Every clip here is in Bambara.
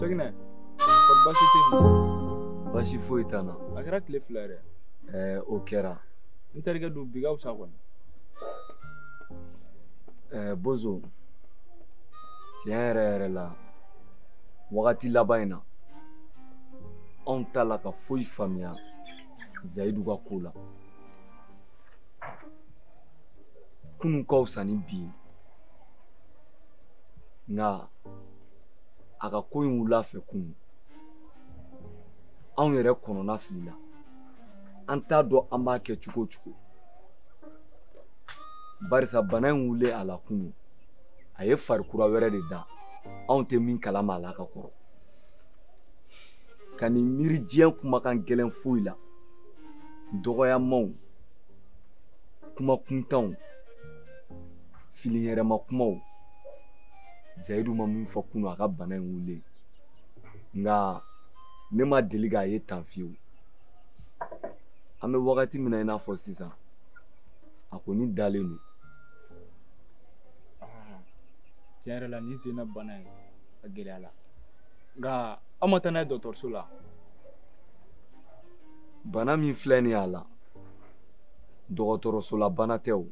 Sɛginɛ, kɔri baasi tɛ yen? Baasi foyi t'an na. A kɛra tile 2 yɛrɛ. Ɛɛ, o kɛra. N terikɛ dun bi ka fisa kɔni. Ɛɛ, Bozo, tiɲɛ yɛrɛ yɛrɛ la, wagati laban in na, anw t'a la ka foyi faamuya Zayidu ka ko la. Kunun ka fisa ni bi ye. Nka a ka ko in wulila fɛ kunun. Anw yɛrɛ kɔnɔna filila. An t'a dɔn an b'a kɛ cogo o cogo. Barisa bana in wulilen a la kunun, a ye fari kura wɛrɛ de da anw tɛ min kalama a la ka kɔrɔ. Ka nin miiri diɲɛ kumakan gɛlɛn foyi la, dɔgɔyamaw, kuma kuntanw, fili yɛrɛma kumaw, Zayidu ma min fɔ kunun a ka bana in wulilen. Nka ne ma deli k'a ye tan fiyewu. An bɛ wagati min na i n'a fɔ sisan, a kɔni dalen don. Tiɲɛ yɛrɛ la nin sen na bana in a gɛlɛyala. Nka aw ma taa n'a ye dɔgɔtɔrɔso la? Bana min filɛ nin ye a la, dɔgɔtɔrɔso la bana tɛ o.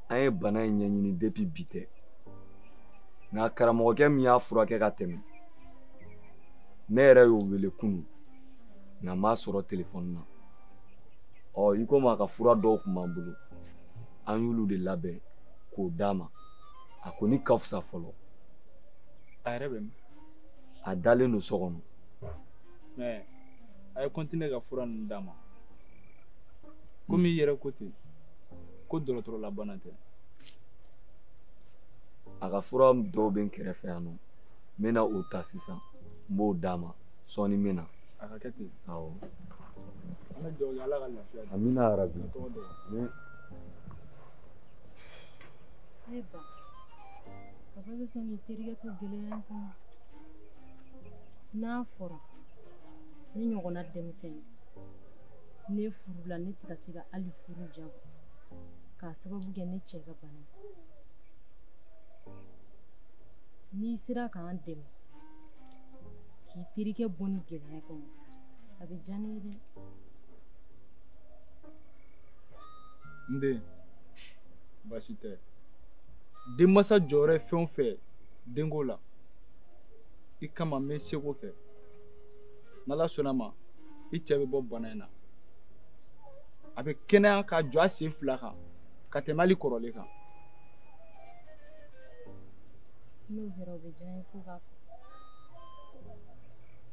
An ye bana in ɲɛɲini depuis bi tɛ. Nka karamɔgɔkɛ min y'a furakɛ ka tɛmɛ, ne yɛrɛ y'o wele kunun, nka n m'a sɔrɔ telefɔni na. Ɔ, i komi a ka fura dɔw tun b'an bolo, an y'olu de labɛn k'o d'a ma. A kɔni ka fisa fɔlɔ. A yɛrɛ bɛ min? A dalen don so kɔnɔ. Mais a ye continuer ka fura ninnu d'a ma. Komi i yɛrɛ ko ten, ko dɔgɔtɔrɔ la bana tɛ. A ka fura dɔw bɛ n kɛrɛfɛ yan nɔ, n bɛna o ta sisan, n b'o d'a ma, sɔɔni n bɛ na. A ka kɛ ten. Awɔ. An bɛ dugawu kɛ Ala ka lafiya di. Amina yarabi. A tɔgɔ dɔgɔ. Ne ba, papa bɛ sɔn k'i terikɛ to gɛlɛya in kɔnɔ. N'a fɔra ne ɲɔgɔnna denmisɛnnin, ne furula ne tɛ ka se ka hali furu jago k'a sababu kɛ ne cɛ ka bana ye. N'i sera k'an dɛmɛ k'i terikɛ bɔ ni gɛlɛya kɔnɔ, a bɛ diya ne ye dɛ. N den, baasi tɛ. Denmansa jɔyɔrɔ ye fɛn o fɛn denko la, i kama n bɛ seko kɛ. N'Ala sɔnna ma, i cɛ bɛ bɔ bana in na. A bɛ kɛnɛya ka jɔ a sen 2 kan ka tɛmɛ hali kɔrɔlen kan. N'o kɛra o bɛ diya n ye fo k'a fɔ.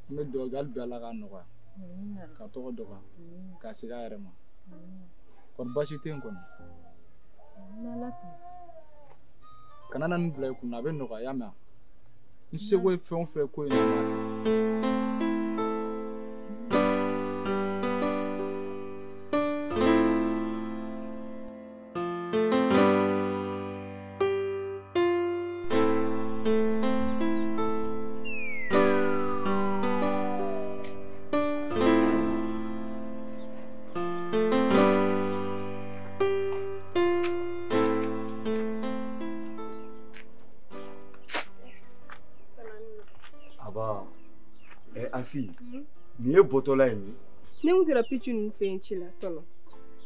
N bɛ dugawu kɛ hali bi Ala k'a nɔgɔya. Amina. K'a tɔgɔ dɔgɔya. Amina. K'a segin a yɛrɛ ma. Amina. Kɔri baasi tɛ yen kɔni? N bɛ Ala tanu. Kana na nin bila i kunna, a bɛ nɔgɔya, i y'a mɛn wa? N seko ye fɛn o fɛn ko in na, n b'a kɛ. Asi, nin ye bɔtɔla ye nin? Ne kun taara Pichu ninnu fɛ yen ci la tɔnɔ.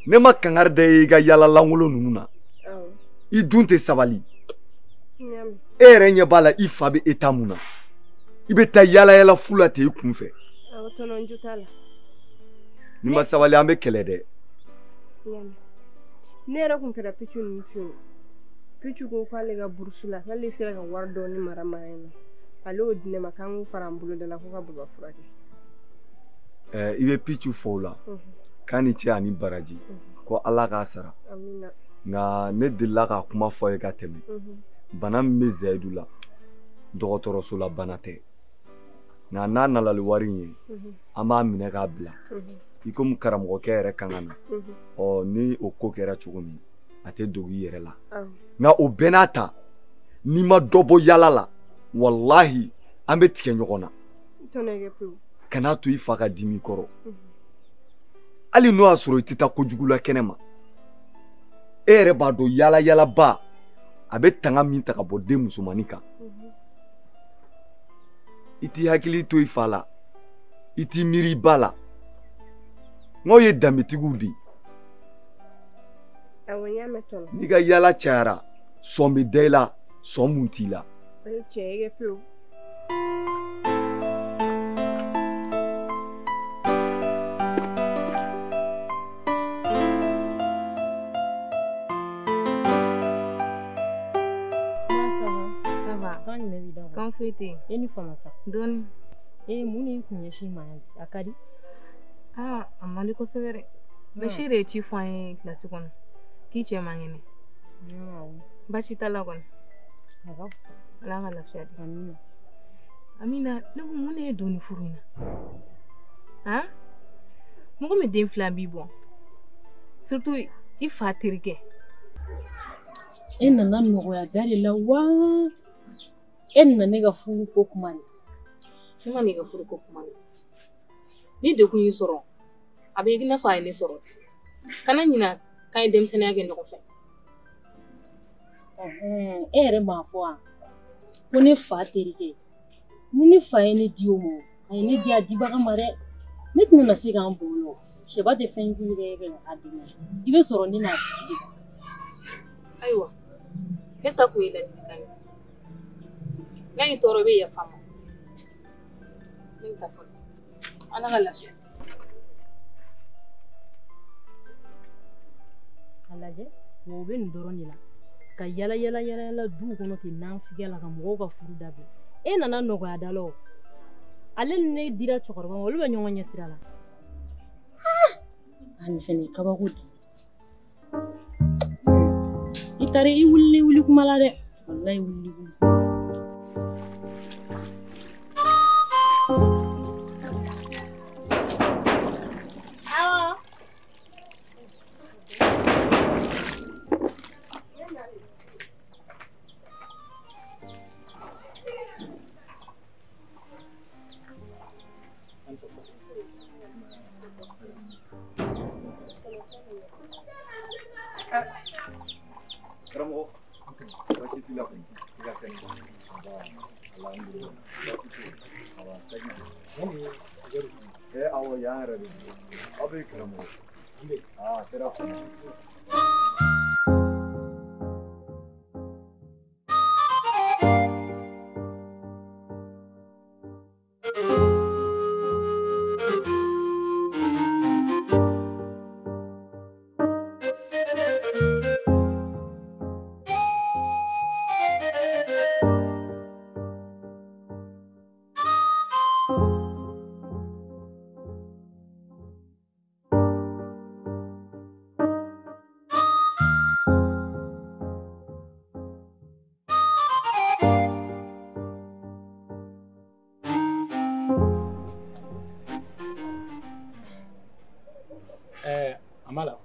Ne ma kangari da i ka yala lankolon ninnu na. Awɔ. I dun tɛ sabali. N y'a mɛn. E yɛrɛ ɲɛ b'a la i fa bɛ état mun na. I bɛ taa yala yala fu la ten i kun fɛ. Awɔ tɔnɔ, n jo t'a la. N'i ma sabali an bɛ kɛlɛ dɛ. N y'a mɛn. Ne yɛrɛ kun taara Pichu ninnu fɛ yen. Pichu ko k'ale ka burusu la, k'ale sera ka wari dɔɔni mara mara yen nɔ. Ale y'o di ne ma k'an k'o fara an bolo da la ko ka baba furakɛ. I bɛ Pichu fɔ o la. K'a ni ce ani baraji. Ko Ala k'a sara. Amina. Nka ne delila k'a kuma fɔ a ye ka tɛmɛ. Bana min bɛ Zayidu la, dɔgɔtɔrɔso la bana tɛ. Nka n'a nana ni wari in ye, an b'a minɛ k'a bila. I komi karamɔgɔkɛ yɛrɛ kan ka na. Ɔ, ni o ko kɛra cogo min, a tɛ dogo i yɛrɛ la. Nka o bɛɛ n'a ta, n'i ma dɔ bɔ yala la, walahi an bɛ tigɛ ɲɔgɔn na. Tɔnɔ kɛ pewu. Kana to i fa ka dimi kɔrɔ. Hali n'o y'a sɔrɔ i tɛ taa kojugu la kɛnɛ ma. E yɛrɛ b'a dɔn yala yalaba a bɛ tanga min ta ka bɔ den musomannin kan. I t'i hakili to i fa la, i t'i miiri i ba la. N'aw ye danbetigiw de ye. Awɔ, n y'a mɛn tɔnɔ. N'i ka yaala cayara, sɔn bɛ da i la, sɔn mun t'i la. O ye tiɲɛ ye pewu. Kan foyi tɛ yen. E ni fama sa. Dɔɔni. Ee mun de y'i kun ɲɛsin ma yan bi? A ka di? Aa a man di kosɛbɛ dɛ. Bashir de ye ci fɔ an ye kilasi kɔnɔ k'i cɛ man kɛnɛ. Baasi t'a la kɔni. A ka fisa. Ala ka lafiya di. Amina. Amina, ne ko mun de ye don nin furu in na? Han? Mɔgɔ min den fila b'i bɔ. Surtout i fa terikɛ. E nana nɔgɔya da de la wa? E nana ne ka furu ko kuma de. Ne ma n'i ka furu ko kuma de. Ni degun y'i sɔrɔ, a bɛ i n'a fɔ a ye ne sɔrɔ. Kana ɲina k'an ye denmisɛnninya kɛ ɲɔgɔn fɛ. E yɛrɛ m'a fɔ wa? Ko ne fa terikɛ. Ni ne fa ye ne di o ma, a ye ne di a dibaga ma dɛ. Ne tɛna se k'an bolo. Sɛba tɛ fɛn jugu kɛ e bɛ a dɛmɛ. I bɛ sɔrɔ ne n'a tigi de. Ayiwa, ne ta kun ye ladilikan ye. N'a y'i tɔɔrɔ i bɛ yafa n ma. Ne bɛ taa fɔlɔ. Ala ka lafiya di. A lajɛ, wa o bɛ nin dɔrɔn de la. Ka yala yala yala yala duw kɔnɔ ten nanfigiya la ka mɔgɔw ka furu dabila. E nana nɔgɔya da la o. Ale ni ne dira cɛkɔrɔba ma, olu bɛ ɲɔgɔn ɲɛ sira la. A nin fɛnɛ ye kabako de ye. I taara i wulila i wuli kuma la dɛ. Walayi wulili wuli. Awɔ. Karamɔgɔ, baasi t'i la kɔni? I ka kɛnɛ. Alhamdulilah. Baasi tɛ yen. Awa, saki don. Awɔ, yan yɛrɛ de don. Aw bɛ karamɔgɔ. Aa, a kɛra faamu. Amala,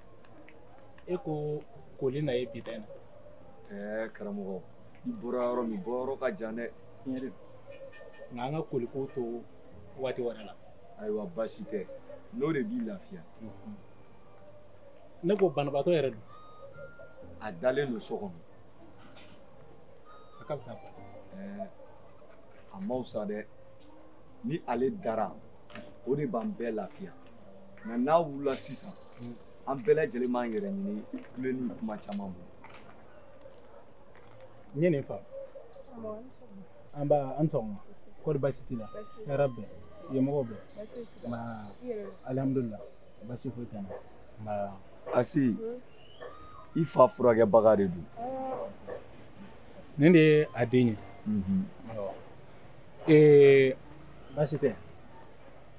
e ko koli na ye bi da in na. Karamɔgɔ, i bɔra yɔrɔ min, bɔyɔrɔ ka jan dɛ. Tiɲɛ de don. Nka an ka koliko to waati wɛrɛ la. Ayiwa, baasi tɛ. N'o de b'i lafiya. Ne ko banabaatɔ yɛrɛ don. A dalen don so kɔnɔ. A ka fisa. A ma fisa dɛ. Ni ale dara, o de b'an bɛɛ lafiya. Nka n'a wulila sisan, an bɛɛ lajɛlen b'an yɛrɛ ɲini kule ni kuma caman bolo. N ye nin faamu. An ba an sɔgɔma. Kɔri baasi t'i la? Hɛrɛ bɛɛ. Yen mɔgɔw bɛɛ? Nba, alihamudulila. Baasi foyi tɛ n na. Nba. Asi, i fa furakɛbaga de don. Nin de ye a den ye. Ee, baasi tɛ.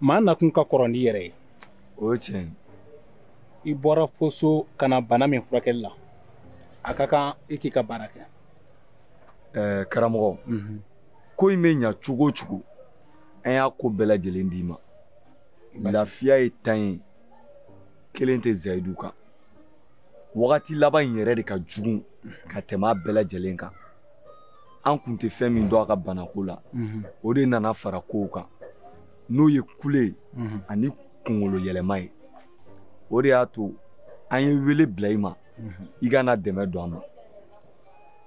Maa nakun ka kɔrɔ n'i yɛrɛ ye. O ye tiɲɛ ye. I bɔra fo so ka na bana min furakɛli la, a ka kan i k'i ka baara kɛ. Karamɔgɔ, ko in bɛ ɲa cogo o cogo, an y'a ko bɛɛ lajɛlen d'i ma. Lafiya ye tan ye, kelen tɛ Zayidu kan. Wagati laban in yɛrɛ de ka jugu ka tɛmɛ a bɛɛ lajɛlen kan. An kun tɛ fɛn min dɔn a ka banako la, o de nana fara kow kan. N'o ye kule ani kunkolo yɛlɛma ye. O de y'a to an ye wele bila i ma, i ka na dɛmɛ don an ma.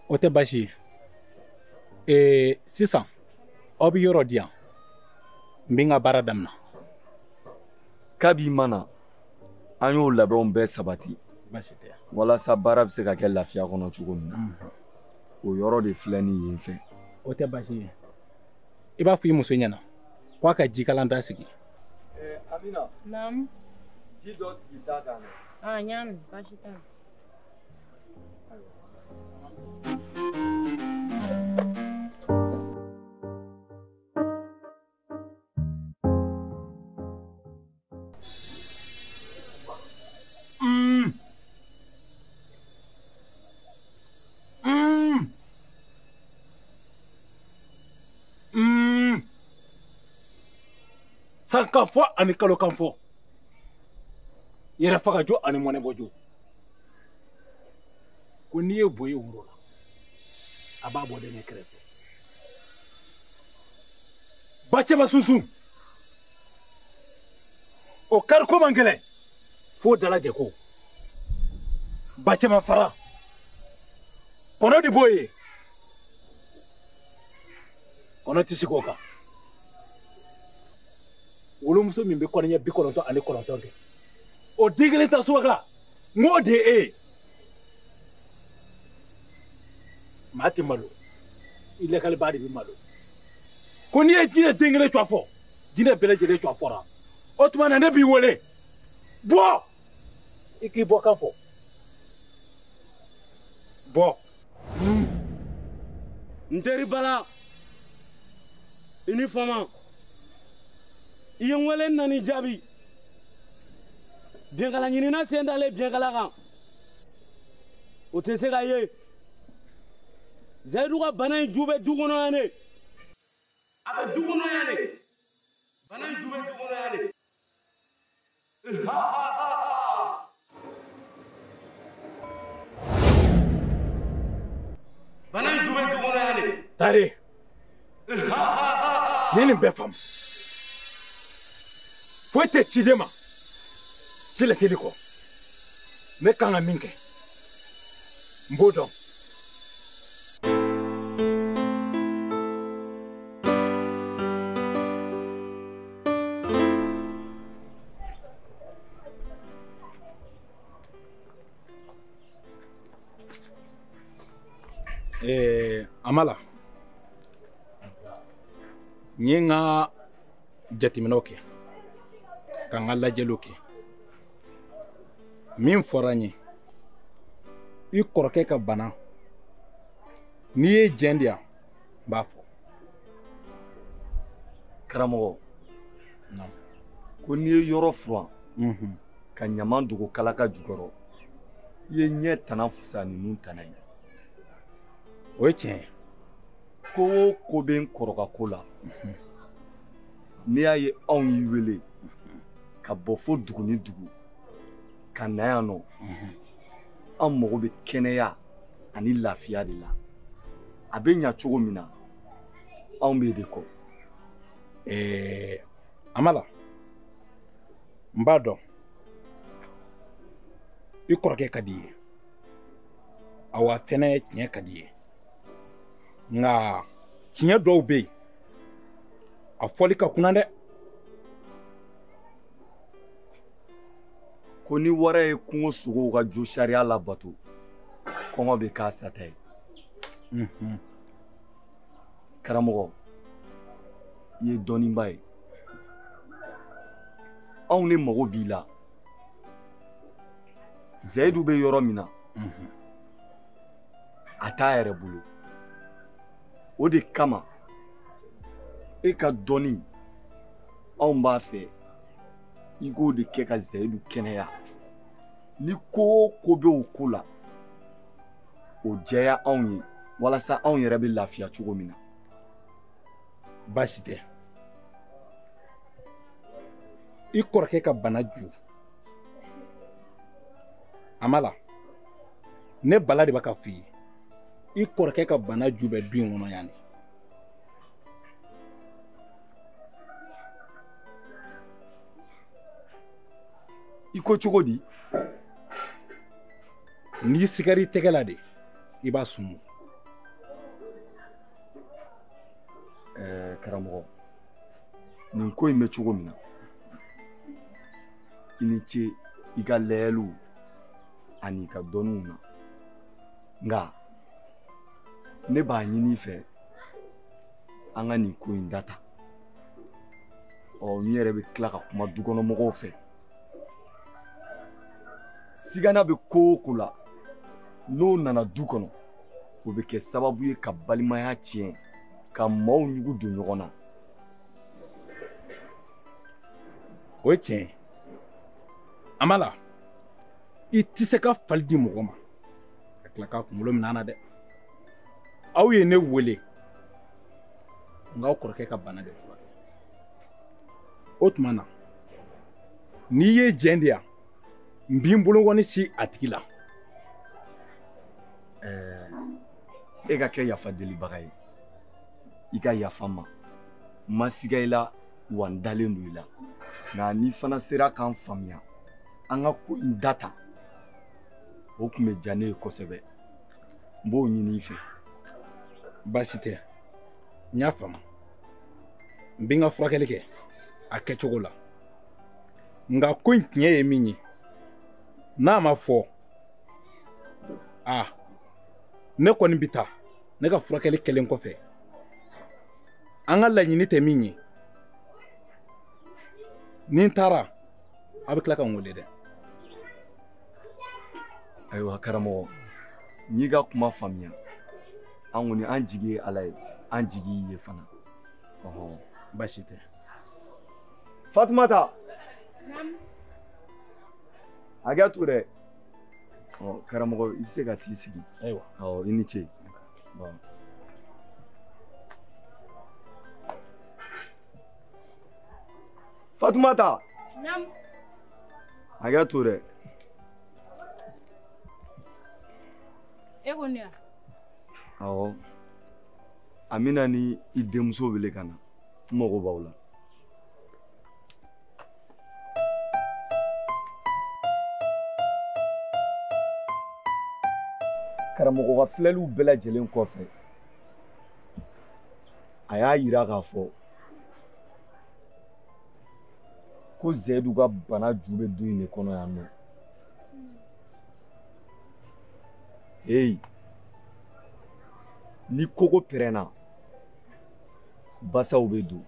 O tɛ baasi ye. Sisan aw bɛ yɔrɔ di yan. N bɛ n ka baara daminɛ. Kabi mana an y'o labɛnw bɛɛ sabati. Baasi tɛ. Walasa baara bɛ se ka kɛ lafiya kɔnɔ cogo min na. O yɔrɔ de filɛ nin yen fɛ. O tɛ baasi ye. I b'a fɔ i muso ɲɛna k'a ka jikalan da sigi. Amina. Naamu. Ji dɔ sigi ta kan dɛ. Ah, n y'a mɛn, baasi t'a la. San kan fɔ ani kalo kan fɔ, yɛrɛ fagajo ani mɔnɛbɔjo. Ko n'i ye bo ye woro la, a b'a bɔ denkɛ kɛrɛfɛ. Bacɛba sunsun, o kariko man gɛlɛn f'o dalajɛ ko. Bacɛba fara, kɔnɔ de b'o ye, kɔnɔ tɛ se k'o kan. Wolomuso min bɛ kɔnɔɲɛ 99 kɛ, o den kelen ta suraka, n k'o de ye e ye. Maa tɛ malo, i lakalibaa de bɛ malo. Ko n'i ye jinɛ den kelen tɔgɔ fɔ, jinɛ bɛɛ lajɛlen tɔgɔ fɔra. O tuma na ne b'i wele, bɔ, i k'i bɔ kan fɔ, bɔ. N teri Bala, i ni fama. I ye n wele n nan'i jaabi. Bɛnkala ɲinina sen dalen bɛnkala kan, o tɛ se ka ye. Zayidu ka bana in ju bɛ du kɔnɔ yan de. A bɛ du kɔnɔ yan de. Bana in ju bɛ du kɔnɔ yan de. Bana in ju bɛ du kɔnɔ yan de. Tare, ni nin bɛɛ faamu. Foyi tɛ ciden ma ci laseli kɔ. Ne kan ka min kɛ, n b'o dɔn. Amala, n ye n ka jateminɛw kɛ, ka n ka lajɛliw kɛ. Min fɔra n ye, i kɔrɔkɛ ka bana, n'i ye jɛn di yan, n b'a fɔ. Karamɔgɔ, ko n'i ye yɔrɔ furan ka ɲaman dogo kalaka jukɔrɔ, i ye ɲɛ tana fusa ni nun tana ye. O ye tiɲɛ ye. Ko o ko bɛ n kɔrɔkɛ ko la, n'i y'a ye anw y'i wele ka bɔ fo dugu ni dugu ka na yan nɔ, an mago bɛ kɛnɛya ani lafiya de la. A bɛ ɲa cogo min na, anw b'e de kɔ. Amala, n b'a dɔn i kɔrɔkɛ ka di i ye, awa fɛnɛ tiɲɛ ka di i ye. Nka tiɲɛ dɔw bɛ yen, a fɔli ka kunna dɛ. Ko ni wara ye kungo sogow ka jo sariya labato, kɔngɔ bɛ k'a sata ye. Karamɔgɔ, i ye dɔnniba ye. Anw de mago b'i la. Zayidu bɛ yɔrɔ min na, a t'a yɛrɛ bolo. O de kama e ka dɔnni, anw b'a fɛ i k'o de kɛ ka Zayidu kɛnɛya. Ni ko o ko bɛ o ko la, o jɛya anw ye walasa anw yɛrɛ bɛ lafiya cogo min na. Baasi tɛ. I kɔrɔkɛ ka bana ju, Amala, ne Bala de bɛ ka f'i ye. I kɔrɔkɛ ka bana ju bɛ du in kɔnɔ yan de. I ko cogo di? N'i sigar'i tɛgɛ la de, i b'a sumu. Karamɔgɔ, Nin ko in bɛ cogo min na, i ni ce i ka layɛliw ani i ka dɔnniw na. Nka ne b'a ɲini i fɛ an ka nin ko in data. Ɔ n yɛrɛ bɛ tila ka kuma dukɔnɔmɔgɔw fɛ. Sigana bɛ ko o ko la, n'o nana du kɔnɔ, o bɛ kɛ sababu ye ka balimaya tiɲɛ, ka maaw ɲugu don ɲɔgɔn na. O ye tiɲɛ ye. Amala, i tɛ se ka fali di mɔgɔ ma ka tila k'a kunkolo minɛ an na dɛ. Aw ye ne wele n k'aw kɔrɔkɛ ka bana de furakɛ. O tuma na, n'i ye jɛn di yan, n b'i bolokɔni si a tigi la. E ka kɛ yafa delibaga ye. I ka yafa n ma. N ma siga i la, wa n dalen don i la. Nka n'i fana sera k'an faamuya, an ka ko in data, o tun bɛ diya ne ye kosɛbɛ. N b'o ɲini i fɛ. Baasi tɛ, n y'a faamu. N bɛ n ka furakɛli kɛ a kɛcogo la. Nka ko in tiɲɛ ye min ye, n'a ma fɔ, ne kɔni bɛ taa ne ka furakɛli kɛlen kɔfɛ. An ka laɲini tɛ min ye, ni n taara a bɛ tila ka n wele dɛ. Ayiwa karamɔgɔ, n y'i ka kuma faamuya. An kɔni an jigi ye Ala ye, an jigi y'i ye fana. Ɔhɔn, baasi tɛ. Fatumata. Hakɛ to dɛ. Ɔ karamɔgɔ, i bɛ se ka t'i sigi. Ayiwa. Awɔ, i ni ce. Fatumata. Naamu. Hakɛ to dɛ. E ko ne ya? Awɔ. Amina ni i denmuso wele ka na. N mago b'aw la. Karamɔgɔ ka filɛliw bɛɛ lajɛlen kɔfɛ, a y'a yira k'a fɔ ko Zeyidu ka bana ju bɛ du in de kɔnɔ yan nɔ. Hey, ni kogo pɛrɛnna, basaw bɛ don.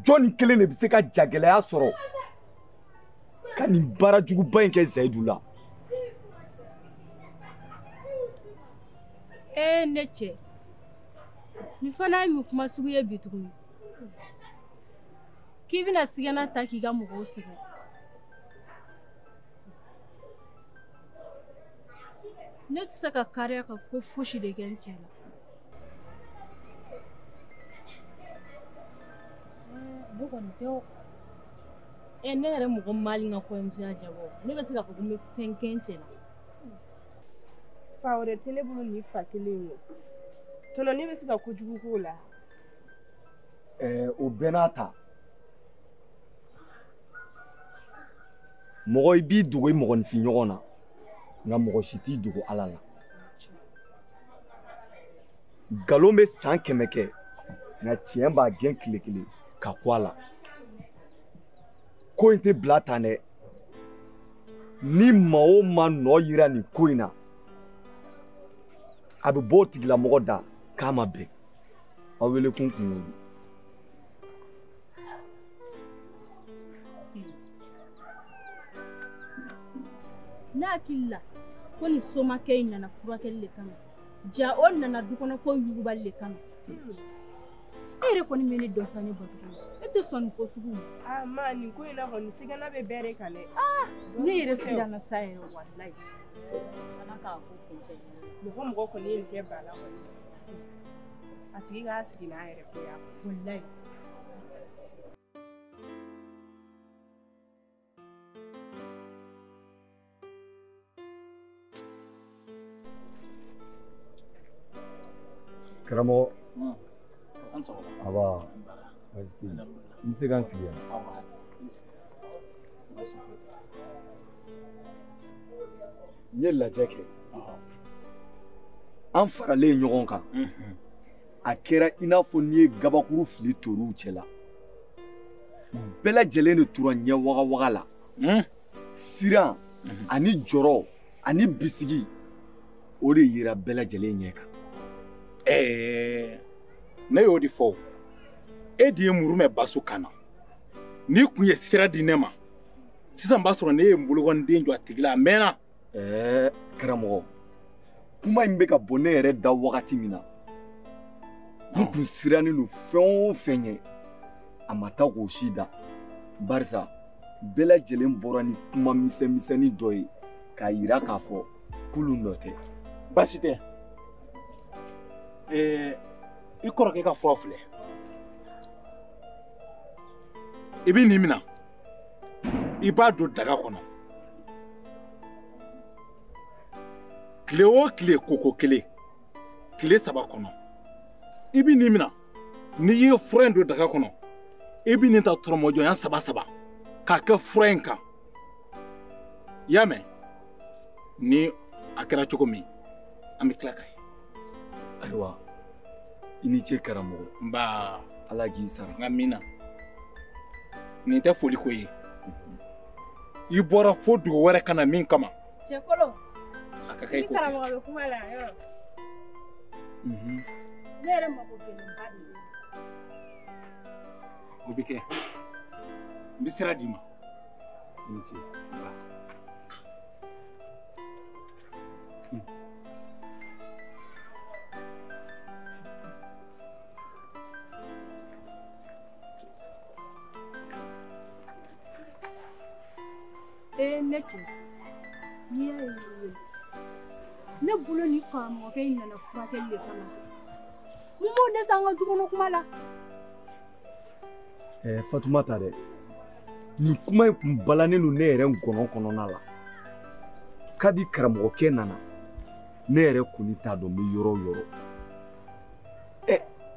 Jɔnni kelen de bɛ se ka jagɛlɛya sɔrɔ ka nin baara juguba in kɛ Zeyidu la? Ne cɛ, nin fana ye mun kuma sugu ye bi tuguni? K'i bɛna sigana ta k'i ka mɔgɔw sɛgɛn. Ne tɛ se ka kariya ka ko fosi de kɛ n cɛ la. Ne kɔni tɛ o. Ne yɛrɛ mɔgɔ mali ka kɔɲɔmusoya jabɔ, ne bɛ se k'a fɔ ko n bɛ fɛn kɛ n cɛ la. Fa wɛrɛ tɛ ne bolo ni fa kelen ye. Tɔnɔ, ne bɛ se ka kojugu k'o la. O bɛɛ n'a ta, mɔgɔ i b'i dogo i mɔgɔninfin ɲɔgɔn na, nka mɔgɔ si t'i dogo Ala la. Nkalon bɛ san 100 kɛ, nka tiɲɛ b'a gɛn tile kelen ka ku a la. Ko in tɛ bila tan dɛ. Ni maa o maa nɔ yira nin ko in na, a bɛ bɔ o tigilamɔgɔ da k'a ma bɛn. Aw wele kun kun y'o ye. Ne hakili la ko nin somakɛ in nana furakɛli de kama, ja o nana du kɔnɔ ko yugubali de kama. E yɛrɛ kɔni bɛ ne dɔn sa ne bato, e tɛ sɔn nin ko sugu ma. Ma nin ko in na kɔni sigana bɛ bɛɛ de kan dɛ. Ne yɛrɛ siranna sa yɛrɛ walayi. Ala k'a ko kuncɛ. Mɔgɔ kɔni ye nin kɛ ba la kɔni, a tigi k'a sigi n'a yɛrɛ ko ya. Walayi. Karamɔgɔ. Aba. N bɛ se ka n sigi yan? N ye lajɛ kɛ. An faralen ɲɔgɔn kan. A kɛra i n'a fɔ n'i ye gabakuru fili toriw cɛ la. U bɛɛ lajɛlen de tora ɲɛ wagawaga la. Siran ani jɔrɔ ani bisigi o de yera bɛɛ lajɛlen ɲɛ kan. Ne y'o de fɔ, e de ye muru mɛn baso kan na. N'i kun ye sira di ne ma sisan b'a sɔrɔ ne ye n bolokɔniden jɔ a tigi la a mɛnna. Karamɔgɔ, kuma in bɛ ka bɔ ne yɛrɛ da wagati min na, n kun sirannen don fɛn o fɛn ɲɛ, a ma taa k'o si da, barisa bɛɛ lajɛlen bɔra ni kuma misɛnmisɛnnin dɔ ye k'a yira k'a fɔ k'olu nɔ tɛ. Baasi tɛ. I kɔrɔkɛ ka fura filɛ, i bɛ nin minɛ, i b'a don daga kɔnɔ tile o tile koko kelen, tile 3 kɔnɔ. I bɛ nin minɛ, n'i ye fura in don daga kɔnɔ, i bɛ nin ta tɔrɔmɔjɔnya 3 3 k'a kɛ fura in kan. I y'a mɛn? Ni a kɛra cogo min, an bɛ tila k'a ye. Ayiwa, i ni ce karamɔgɔ. Nba. Ala k'i sara. Nka min na, nin tɛ foliko ye. I bɔra fo dugu wɛrɛ ka na min kama. Cɛkolo. A ka kɛ i ko kɛ. Ni karamɔgɔ bɛ kuma la yɔrɔ. Ne yɛrɛ mako gɛlɛnba de ye. O bɛ kɛ. N bɛ sira d'i ma. I ni ce. Nba. Ne cɛ, n'i y'a ye wele, ne bolo ni karamɔgɔkɛ in nana furakɛli de kama. Mun b'o dɛsɛ an ka du kɔnɔ kuma la? Fatumata dɛ, nin kuma in kun balannen don ne yɛrɛ ngɔnɔ kɔnɔna la. Kabi karamɔgɔkɛ nana, ne yɛrɛ kɔni t'a dɔn n bɛ yɔrɔ o yɔrɔ.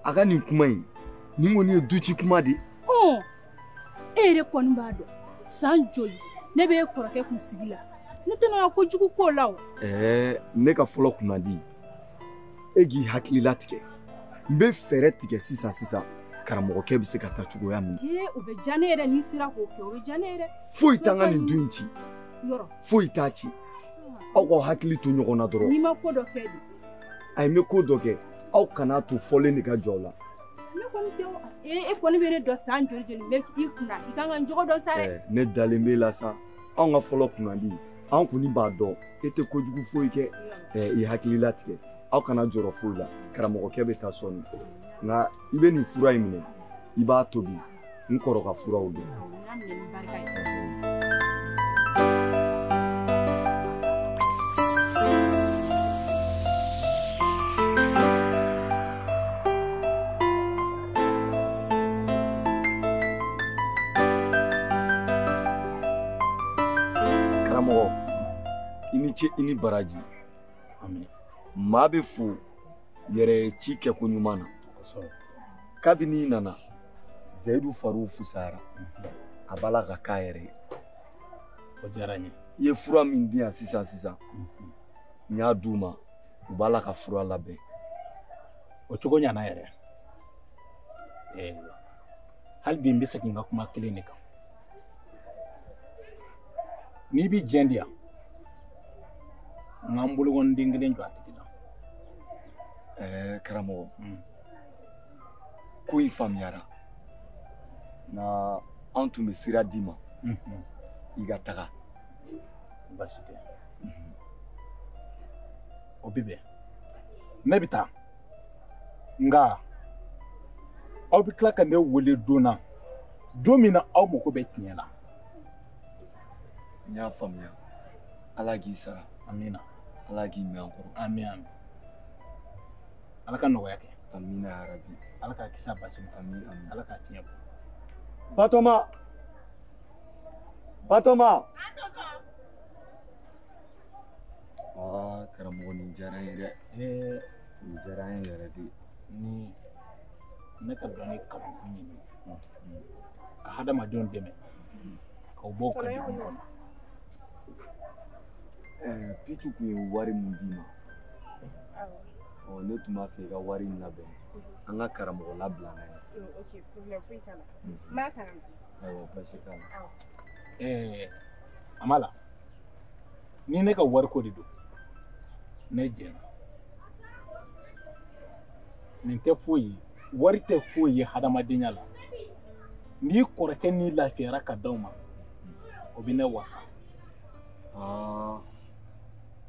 A ka nin kuma in, nin kɔni ye du ci kuma de ye. E yɛrɛ kɔni b'a dɔn san joli ne bɛ e kɔrɔkɛ kunsigi la, ne tɛna kojugu k'o la o. Ne ka fɔlɔ kunnadi, e k'i hakili latigɛ. N bɛ fɛɛrɛ tigɛ sisan sisan, karamɔgɔkɛ bɛ se ka taa cogoya min na. O bɛ diya ne yɛrɛ, n'i sera k'o kɛ, o bɛ diya ne yɛrɛ. Foyi t'an ka nin du in ci. Yɔrɔ. Foyi t'a ci. Aw k'aw hakili to ɲɔgɔn na dɔrɔn. N'i ma ko dɔ kɛ dun? Ayi, n bɛ ko dɔ kɛ. Aw kana to fɔlen de ka jɔ aw la. Ne kɔni tɛ o. E kɔni bɛ ne dɔn san joli joli, n bɛ i kunna, i kan ka n jogo dɔn sa dɛ. Ne dalen b'e la sa. Anw ka fɔlɔ kunnadi, anw kɔni b'a dɔn e tɛ kojugu foyi kɛ. I hakili latigɛ. Aw kana jɔrɔ foyi la, karamɔgɔkɛ bɛ taa sɔɔni. Nka i bɛ nin fura in minɛ, i b'a tobi. N kɔrɔ ka furaw don. Karamɔgɔ, i ni ce, i ni baraji. Maa bɛ fo yɛrɛ ci kɛko ɲuman na. Kabini i nana, Zayidu fariw fusayara. A b'a la ka k'a yɛrɛ ye. O diyara n ye. I ye fura min di yan sisan sisan, n y'a d'u ma, u b'a la ka fura labɛn. O cogo ɲana yɛrɛ. Hali bi n bɛ segin n ka kuma kelen de kan. N'i bɛ jɛn di yan, n ka n bolokɔniden kelen jɔ a tigi la. Karamɔgɔ, ko in faamuyara. Nka an tun bɛ sira d'i ma, i ka taga. Baasi tɛ. O bɛ bɛn. Ne bɛ taa. Nka aw bɛ tila ka ne wele don na, don min na aw mako bɛ tiɲɛ la. N y'a faamuya. Ala k'i sara. Amina. Ala k'i mɛn an kɔrɔ. Ami ami. Ala ka nɔgɔya kɛ. Amina yarabi. Ala k'a kisi a basi ma. Ami ami. Ala k'a tiɲɛ bɔ. Batɔma. Batɔma. Aa karamɔgɔ, nin diyara n ye dɛ. Nin diyara n ye yɛrɛ de. Ni ne ka dɔnni kabankun ye nin ye. Ka hadamadenw dɛmɛ. K'aw bɔ u ka degun kɔnɔ. Pitu kun ye wari mun d'i ma? Ɔ ne tun b'a fɛ i ka wari in labɛn. An ka karamɔgɔ labila n'a ye. Ok, problème foyi t'a la. N b'a ta ka na. Ayiwa, baasi t'a la. Ɛɛ, Amala, ni ne ka wariko de don, ne jɛna. Nin tɛ foyi ye, wari tɛ foyi ye hadamadenya la. N'i kɔrɔkɛ n'i lafiyara ka d'aw ma, o bɛ ne wasa. Aa,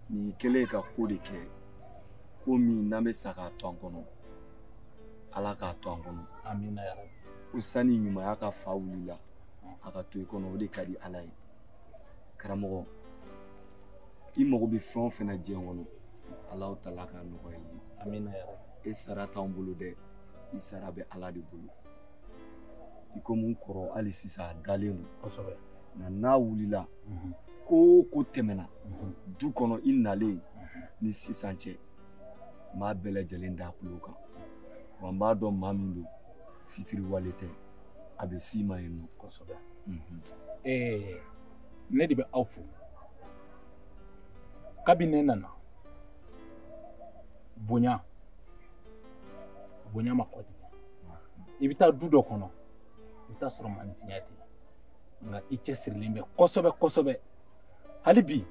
nin kɛlen ka ko de kɛ, ko min n'an bɛ sa k'a to an kɔnɔ, Ala k'a to an kɔnɔ. Amina yarabi. Ko sani ɲumanya ka fa wuli la, a ka to i kɔnɔ, o de ka di Ala ye. Karamɔgɔ, i mago bɛ fɛn o fɛn na diɲɛ kɔnɔ, Alahu taala k'a nɔgɔya i ye. Amina yarabi. E sara t'anw bolo dɛ, i sara bɛ Ala de bolo. I komi n kɔrɔ hali sisan a dalen don. Kosɛbɛ. Nka n'a wulila, ko o ko tɛmɛna du kɔnɔ i nalen ni sisan cɛ, n b'a bɛɛ lajɛlen da kulo kan. Wa n b'a dɔn maa min don, fitiriwale tɛ, a bɛ s'i ma yen nɔ. Kosɛbɛ. Ne de bɛ aw fo. Kabi ne nana, bonya ma kɔtigɛ. I bɛ taa du dɔ kɔnɔ, i bɛ taa sɔrɔ maninfinya tɛ yen, nka i cɛsirilen bɛ kosɛbɛ kosɛbɛ. Hali bi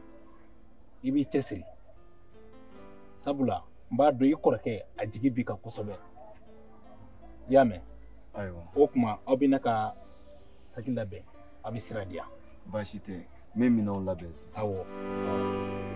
i b'i cɛsiri, sabula n b'a dɔn i kɔrɔkɛ a jigi b'i kan kosɛbɛ. I y'a mɛn? Ayiwa. O tuma aw bɛ ne ka saki labɛn, a bɛ sira di yan. Baasi tɛ, n bɛ minɛnw labɛn sisan. Awɔ.